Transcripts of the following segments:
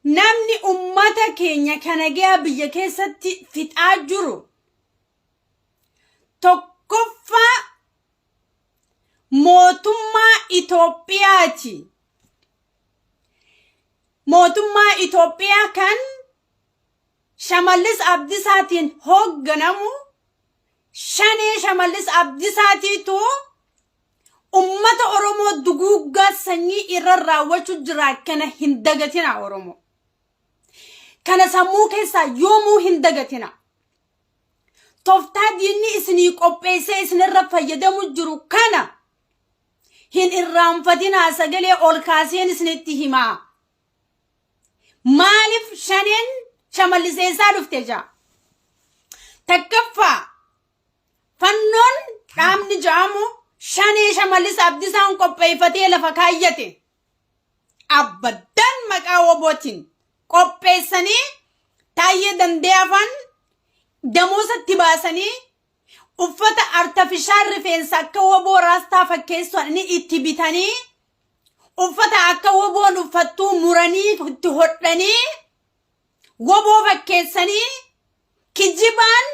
Namni ummata keenya kana gahaa biyya keessatti fixaa jiru tokkoffaa mootummaa Itoophiyaati. Mootummaa Itoophiyaa kan Shamallis Abdisaatiin hoogganamu, shanee Shamallis Abdisaatiitu ummata Oromoo duguuggaa sanyii irra raawwachuu jira. Kana hin dagatina, Oromoo. Kana sammuu keessaa yoomuu hin dagatina. Tooftaa diinni isinii qopheessee isinirra fayyadamu jiru kana hin irraanfatinaa, sagalee ol kaaseen isinitti himaa. Maaliif shaneen Shamalliseessaa dhufte jaa? Takkaffaa, fannoon dhaabni ja'amu shanee Shamallis Abdisaan qopheeffatee lafa kaayyate. Abbaddan maqaa wobootiin qopheessanii, Taayyee Dandeeyafaan damoosatti baasanii, uffata artificial rifeensa akka woboo raastaa fakkeessuun itti bitanii, uffata akka woboon uffattuu muranii itti hodhanii, woboo fakkeessanii kijibaan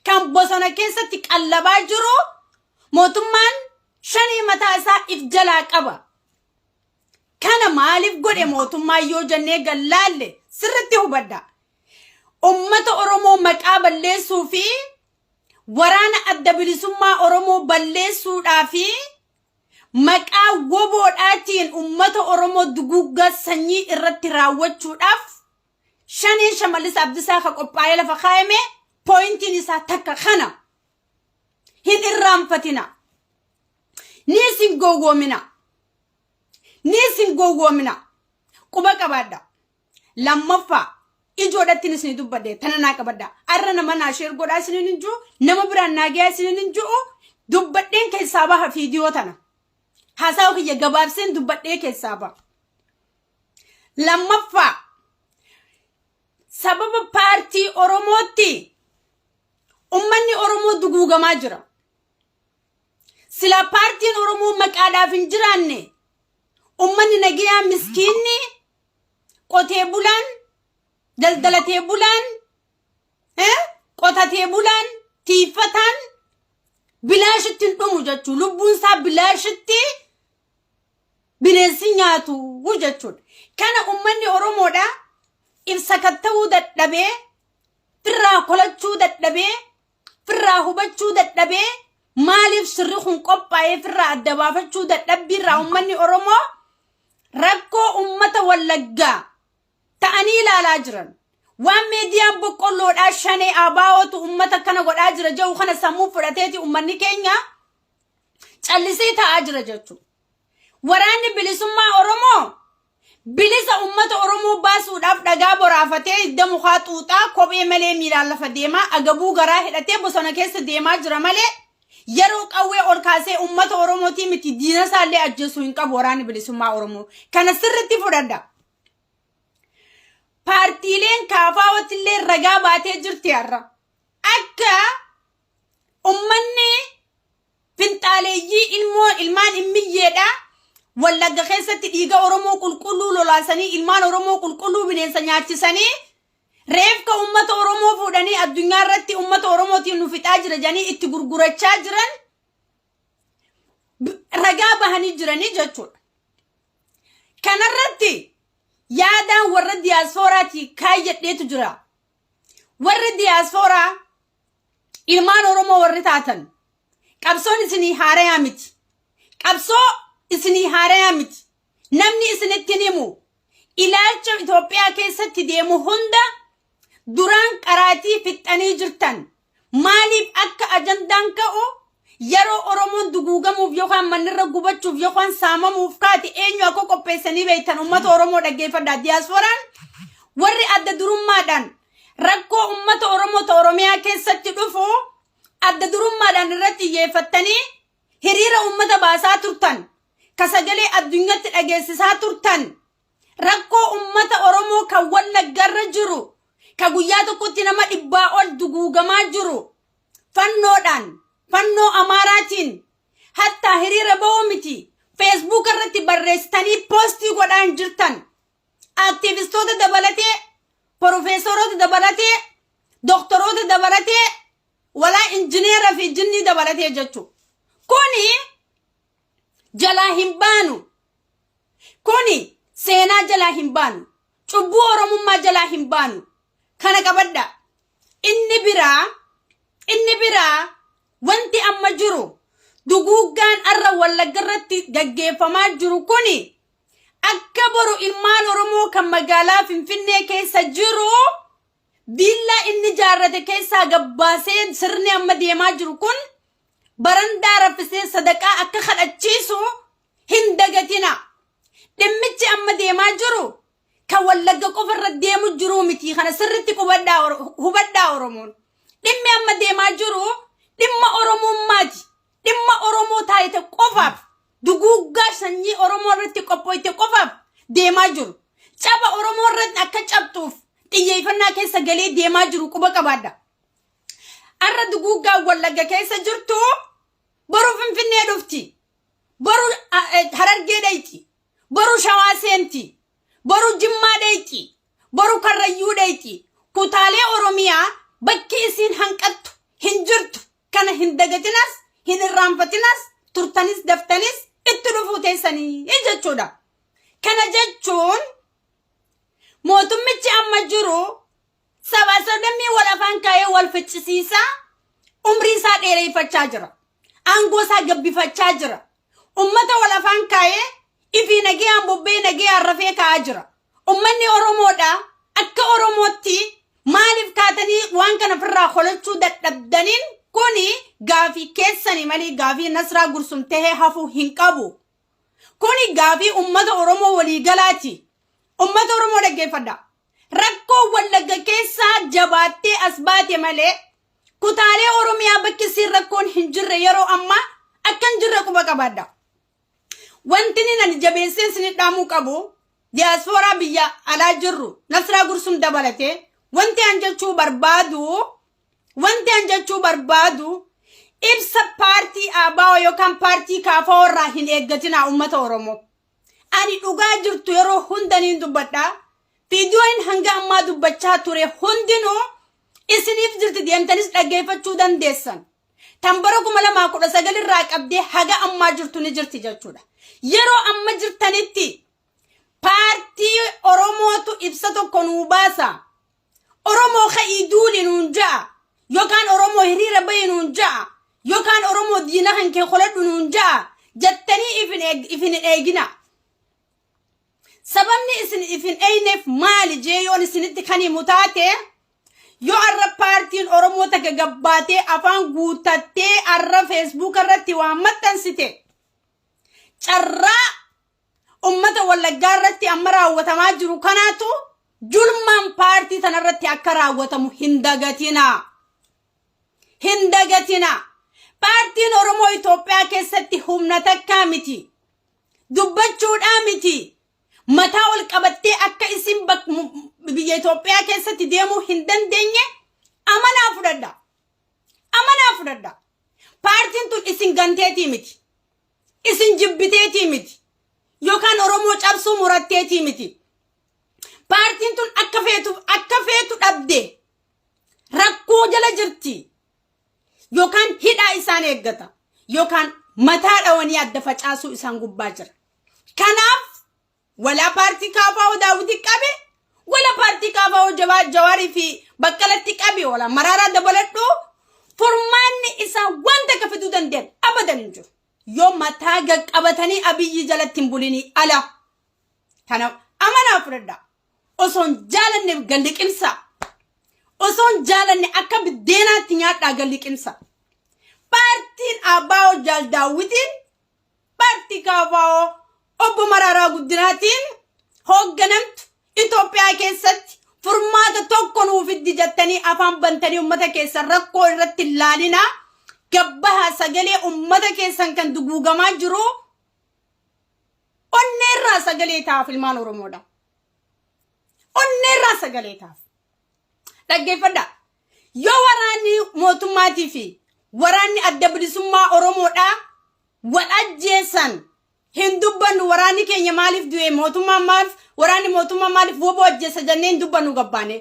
kan bosona keessatti qallabaa jiru mootummaan shanii mataa isaa if jalaa qaba. Kana maaliif godhe mootummaan yoo jennee gallaalle, sirritti hubadha. Ummata Oromoo maqaa balleessuu fi waraana Adda Bilisummaa Oromoo balleessuudhaa fi maqaa woboodhaatiin ummata Oromoo duguuggaa sanyii irratti raawwachuudhaaf shaneen Shamallis Abdisaa ka qophaa'ee lafa kaayame pointiin isaa takka kana. Hin irraanfatina. Ni isin gowwoomina. Ni isin gowwoomina. Quba qabaadha. Lammaffaa, ijoodhatti isin dubbadhe tana naa qabadha. Arra nama naa share godhaa isinin hin jiru, nama biraan naa gahaa isinin hin jiru, dubbadheen keessaa baha viidiyoo tana. Haasawa kiyya gabaabseen dubbadhee keessaa baha. Lammaffaa, sababa paartii Oromootti ummanni Oromoo duguugamaa jira. Sila paartiin Oromoo maqaadhaaf hin jiraanne, ummanni nagayaa miskiinni, qotee bulaan, daldalatee bulaan, qotatee bulaan, tiiffataan bilaashitti hin dhumu jechuu, lubbuun isaa bilaashitti bineensi nyaatu jechuudha. Kana ummanni Oromoodha ibsa katta'uu dadhabee, firraa kolachuu dadhabee, firraa hubachuu dadhabee, maaliif sirri kun qophaa'ee firraa adda baafachuu dadhabbiirraa ummanni Oromoo rakkoo ummata Wallaggaa ta'anii ilaalaa jiran. Waan miidiyaan boqqolloodhaa shanee abaa'ootu ummata kana godhaa jira jedhu kana sammuu fudhateeti ummanni keenya callisee taa'aa jira jechuudha. Waraanni Bilisummaa Oromoo bilisa ummata Oromoo baasuudhaaf dhagaa boraafatee, hidda mukaa xuuxaa, kophee malee miilaan lafa deemaa, agabuu garaa hidhatee bosona keessa deemaa jira malee yeroo qawwee ol kaasee ummata Oromootii miti, diina isaallee ajjeesuu hin qabu Waraanni Bilisummaa Oromoo. Kana sirritti fudhadha. Paartiileen kaafaawatti illee ragaa baatee jirti har'a. Akka ummanni finxaaleeyyii ilmoo ilmaan immiyyeedha. Wallagga keessatti dhiiga Oromoo qulqulluu lolaasanii, ilmaan Oromoo qulqulluu bineensa nyaachisanii, reefka uummata Oromoo fuudhanii addunyaa irratti uummata Oromootiin nu fixaa jira jedhanii itti gurgurachaa jiran ragaa bahanii jiranii jechuudha. Kanarratti yaadaan warra diyaaspooraati kaayyadheetu jira. Warri diyaaspooraa ilmaan Oromoo warri taatan, qabsoon isinii haarayaa miti. Qabsoo isinii haarayaa miti. Namni isinitti himu, ilaalcha Itoophiyaa keessatti deemu hunda duraan qaraatii fixxanii jirtan. Maaliif akka ajandaan ka'u, yeroo Oromoon duguugamuuf yookaan mannirra gubachuuf yookaan saamamuuf kaate eenyu akka qopheessanii beektan, uummata Oromoo dhaggeeffadhaa. Diyaaspooraan warri adda durummaadhaan rakkoo uummata Oromoo ta Oromiyaa keessatti dhufu adda durummaadhaan irratti xiyyeeffattanii hiriira uummata baasaa turtan, ka sagalee addunyaatti dhageessisaa turtan, rakkoo uummata Oromoo kan Wallaggarra jiru, ka guyyaa tokkotti nama 100 ol duguugamaa jiru fannoodhaan, fannoo Amaaraatiin, hattaa hiriira ba'uu miti, Facebook irratti barreessitanii post godhaan jirtan. Aktiivistoota dabalatee, profeesoroota dabalatee, doktoroota dabalatee, walaa injineera fi jinnii dabalatee jechuudha. Kuni jalaa hin baanu. Kuni seenaa jalaa hin baanu. Cubbuu Oromummaa jalaa hin baanu. Kana qabadha. Inni biraa wanti amma jiru, duguuggaan arra Wallagga irratti gaggeeffamaa jiru kuni, akka boru ilmaan Oromoo kan magaalaa Finfinnee keessa jiru viillaa inni jaarrate keessaa gabbaasee, sirni amma deemaa jiru kun barandaa raffisee sadaqaa akka kadhachiisu hin dagatina. Dhimmichi amma deemaa jiru kan Wallagga qofa irra deemu jiru miti. Kana sirritti hubadhaa Oromoon. Dhimmi amma deemaa jiru dhimma Oromummaati. Dhimma Oromoo taayite qofaaf, duguuggaa sanyii Oromoo irratti qophooyte qofaaf deemaa jiru. Caba Oromoo irratti akka cabxuuf xiyyeeffannaa keessa galee deemaa jiru quba qabaadha. Arra duguuggaa Wallagga keessa jirtu boru Finfinnee dhufti. Boru Harargee dhayti. Boru Shawaa seenti. Boru Jimmaa dhayti. Boru Karrayyuu dhayti. Kutaalee Oromiyaa bakki isiin hanqattu hin jirtu. Kana hin dagatinas, hin irraanfatinas, turtanis daftanis itti dhufuu teessanii jechuudha. Kana jechuun mootummichi amma jiru saba sablammii wal afaan kaa'ee wal ficcisiisaa umrii isaa dheereeffachaa jira. Aangoo isaa gabbifachaa jira. Ummata wal afaan kaa'ee ifii nagayaan bobbee nagayaan rafee kaa'aa jira. Ummanni Oromoodha akka Oromootti maaliif kaatanii waan kana ofirraa holachuu dadhabdaniin? Kuni gaafii keessanii malee gaafii Nasraa Gursum tahee hafuu hin qabu. Kuni gaafii ummata Oromoo waliigalaati. Ummata Oromoo dhaggeeffadha. Rakkoo Wallagga keessaa jabaattee as baate malee kutaalee Oromiyaa bakki isiin rakkoon hin jirre yeroo ammaa akka hin jirre quba qabaadha. Wanti inni ani jabeessee isin dhaamuu qabu, diyaaspooraa biyya alaa jirru Nasraa Gursum dabalatee, wanti an jechuu barbaadu, ibsa paartii ABO yookaan paartii KFO irraa hin eeggatinaa, uummata Oromoo. Ani dhugaa jirtu yeroo hunda niin dubbadha. Viidiyoon hanga ammaa dubbachaa ture hundinuu isiniif jirti, deemtanis dhaggeeffachuu dandeessan. Tan bara 2019 irraa qabdee haga ammaa jirtu ni jirti jechuudha. Yeroo amma jirtanitti paartii Oromootu ibsa tokko nuu baasa. Oromoo ka'ii duuli nuun ja'a. Yookaan Oromoo hiriira bahi nuun ja'a. Yookaan Oromoo diina kan kee qoladhu nuun ja'a. Jettanii ifin hin eegina. Sababni isin ifin eeyneef maali jee yoon isinitti kan himu taate, yoo arra paartiin Oromoo takka gabbaatee afaan guutattee arra Feesbuuk irratti waan maxxansite, carraa ummata Wallaggaa irratti amma raawwatamaa jiru kanaatu julmaan paartii tanarratti akka raawwatamu hin dagatinaa. Hin dagatinaa. Paartiin Oromoo Itoophiyaa keessatti humna takkaa miti. Dubbachuudhaa miti. Mataa ol qabattee akka isin biyya Itoophiyaa keessatti deemuu hin dandeenye amanaa fudhadha. Amanaa fudhadha. Paartiin tun isin ganteetii miti. Isin jibbiteetii miti. Yookaan Oromoo cabsuu muratteetii miti. Paartiin tun akka feetu dhabde rakkoo jala jirti. Yookaan hidhaa isaan eeggata. Yookaan mataa dhawanii adda facaasuu isaan gubbaa jira. Kanaaf walaa paartii KFO Daawwitii qabe, wala paartii KFO Jawaarii fi Baqqalatti qabe, wala Maraaraa dabaladhu, furmaanni isaa wanta akka fiduu danda'an abadan hin jiru. Yoo mataa qabatanii Abiyyi jalatti hin bulinii ala. Kana amanaa fudhadha. Osoo hin jaalanne galliqimsa. Osoo hin jaalanne akka biddeenaatti nyaadhaa galliqimsa. Paartiin ABO Jaal Daawwitiin, paartii KFO obbo Maraaraa Guddinaatiin hoogganamtu Itoophiyaa keessatti furmaata tokko nuuf fiddi jettanii afaan bantanii uummata keessan rakkoo irratti laalinaa. Gabbaha sagalee uummata keessan kan duguugamaa jiru onneerraa sagalee ta'aaf, ilmaan Oromoodha. Onneerraa sagalee ta'aaf. Dhaggeeffadhaa. Yoo waraanni mootummaatii fi waraanni Adda Bilisummaa Oromoodhaa wal ajjeesan. Hin dubbannu. Waraanni keenya maaliif du'e, mootummaan maaliif, waraanni mootummaa maaliif woboo ajjeessa jennee hin dubbannu gabbaane.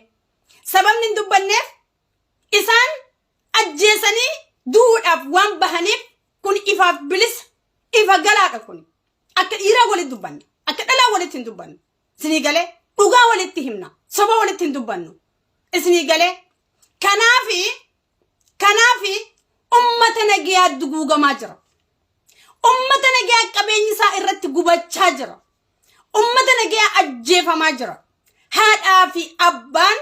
Sababni hin dubbanneef isaan ajjeesanii du'uudhaaf waan bahaniif. Kun ifaaf bilisa, ifa galaadha kun. Akka dhiiraa walitti dubbanna. Akka dhalaa walitti hin dubbannu. Isinii galee? Dhugaa walitti himna. Soba walitti hin dubbannu. Isinii galee? Kanaafi ummata nagayaa duguugamaa jira. Ummata nagayaa qabeenyi isaa irratti gubachaa jira. Ummata nagayaa ajjeefamaa jira. Haadhaa fi abbaan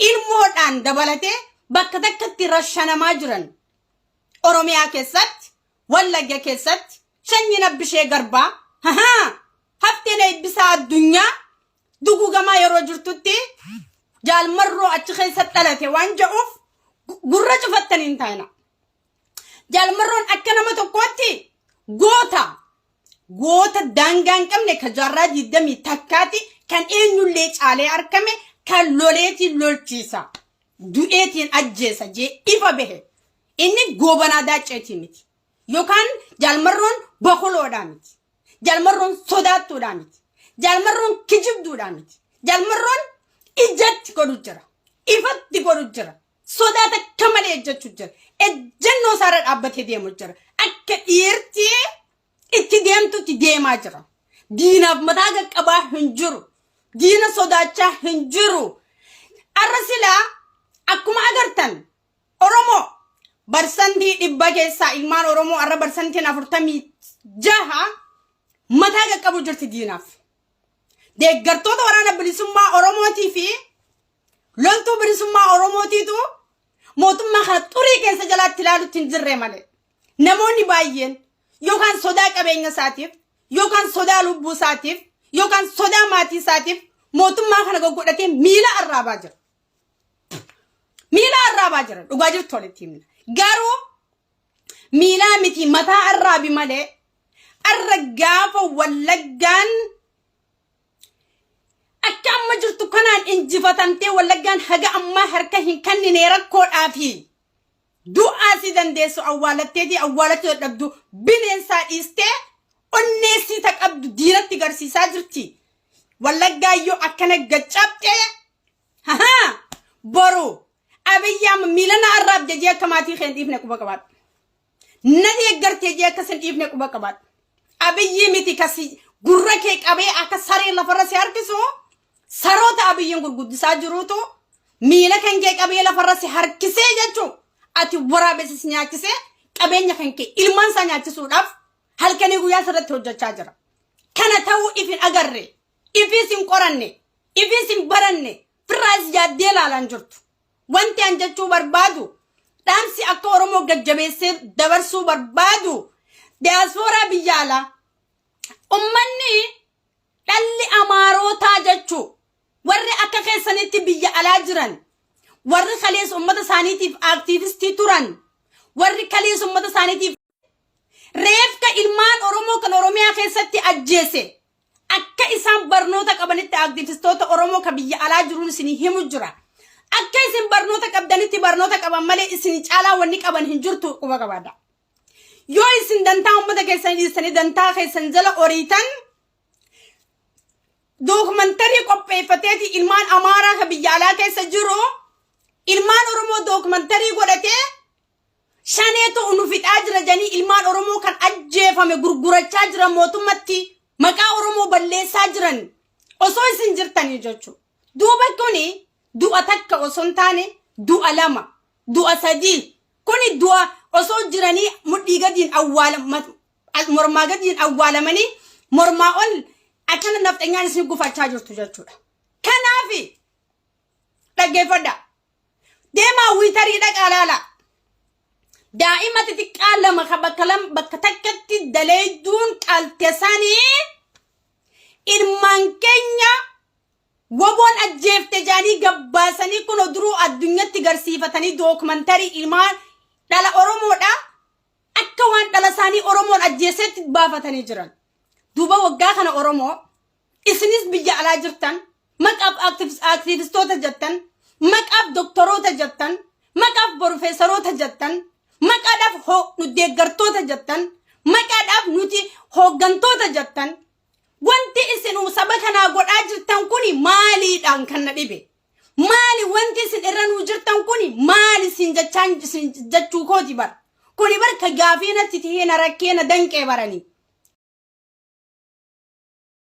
ilmoodhaan dabalatee bakka takkatti rashanamaa jiran. Oromiyaa keessatti, Wallagga keessatti, shanyiin Abbishee Garbaa, hahaa, hafteen Eebbisaa Addunyaa duguugamaa yeroo jirtutti Jaalmarroo achi keessa dhalate waan jedhuuf gurra cufattanii hin taa'ina. Jaalmarroon akka nama tokkootti goota, goota daangaa hin qabne, ka jaarraa 21ti, kan eenyullee caalee argame, kan loleetiin lolchiisa, du'eetiin ajjeesa jee ifa bahe. Inni Goobanaa Daacceetii miti. Yookaan Jaalmarroon bakuloodhaa miti. Jaalmarroon sodaattuudhaa miti. Jaalmarroon kijibduudhaa miti. Jaalmarroon ijatti godhu jira. Ifatti godhu jira. Sodaa takka malee ejjechuu jira. Ejjennoo isaarra dhaabbatee deemu jira. Akka dhiirti itti deemtutti deemaa jira. Diinaaf mataa qaqqabaa hin jiru. Diina sodaachaa hin jiru. Arra silaa akkuma agartan Oromoo 100% keessaa ilmaan Oromoo arra 46% mataa qaqqabu jirti diinaaf. Deeggartoota Waraana Bilisummaa Oromootii fi loltuu bilisummaa Oromootiitu mootummaa kana xurii keessa jalaatti ilaalutti hin jirre malee. Namoonni baay'een yookaan sodaa qabeenya isaatiif, yookaan sodaa lubbuu isaatiif, yookaan sodaa maatii isaatiif mootummaa kana goggodhatee miila arraabaa jira. Miila arraabaa jira. Dhugaa jirtu walitti himna. Garuu miilaa miti, mataa arraabi malee, arra gaafa Wallaggaan akka amma jirtu kanaan injifatamtee, Wallaggaan haga ammaa harka hin kennine, rakkoodhaa fi du'aa si dandeessu awwaalatteetii awwaalachuu dadhabdu, bineensaa dhiistee onneessii ta qabdu diinatti garsiisaa jirti. Wallaggaa yoo akkana gaccabxee, hahaa, boru Abiyyi amma miila na arraabde jee akka maatii kee hin dhiifne quba qabaadhu. Na deeggartee jee akka sin dhiifne quba qabaadhu. Abiyyi miti kasi gurra kee qabee akka saree lafarra si harkisu, saroota Abiyyiin gurguddisaa jiruutu miila kan kee qabee lafarra si harkisee jechuu, ati waraabessi si nyaachisee qabeenya kan kee ilmaan isaa nyaachisuudhaaf halkanii guyyaa sirratti hojjechaa jira. Kana ta'uu if hin agarre, ifiis hin qoranne, ifiis hin baranne, firraas yaaddee ilaalaan jirtu. Wanti an jechuu barbaadu, dhaamsi akka Oromoo gajjabeessee dabarsuu barbaadu, diyaaspooraa biyya alaa, ummanni dhalli Amaarootaa jechuu, warri akka keessanitti biyya alaa jiran, warri kaleessa ummata isaaniitiif aaktiivistii turan, warri kaleessa ummata isaaniitiif reefka ilmaan Oromoo kan Oromiyaa keessatti ajjeese, akka isaan barnoota qabanitti aaktiivistoota Oromoo kan biyya alaa jiruun isinii himu jira. Akka isin barnoota qabdanitti barnoota qaban malee isin caalaa wanni qaban hin jirtu, quba qabaadha. Yoo isin dantaa uummata keessan dhiistanii dantaa keessan jala oriitan, dookumantarii qopheeffateeti ilmaan Amaaraa kan biyya alaa keessa jiru ilmaan Oromoo dookumantarii godhatee shaneetu nu fixaa jira jedhanii ilmaan Oromoo kan ajjeefame gurgurachaa jiran, mootummatti maqaa Oromoo balleessaa jiran osoo isin jirtanii jechuudha. Duuba kuni du'a takka osoo hin taane du'a lama, du'a sadii. Kuni du'a osoo jiranii mudhii gadiin awwaala, mormaa gadiin awwaalamanii, mormaa ol akkana nafxanyaan isin gufachaa jirtu jechuudha. Kanaafi dhaggeeffadha. Deemaa wiitarii dhaqaa laala. Daa'ima xixiqqaa lama kan bakka lama bakka takkatti daleeyduun qalte sanii ilmaan keenya woboon ajjeefte jaanii gabbaasanii, kun duruu addunyatti garsiifatanii dookumantarii ilmaan dhala Oromoodha akka waan dhala isaanii Oromoon ajjeesetti baafatanii jiran. Duuba waggaa kana Oromoo, isinis biyya alaa jirtan, maqaaf aktiivistoota jettan, maqaaf doktoroota jettan, maqaaf porofeesaroota jettan, maqaadhaaf nu deeggartoota jettan, Maqaadhaaf nuti hooggantoota jettan, wanti isin saba kanaa godhaa jirtan kuni maaliidhaan kan na dhibe? Maali wanti isin irra nuu jirtan kuni maali isin jechaan isin jechuu kooti bara. Kuni bar ka gaafii natti tahee na rakkee na danqee baranii.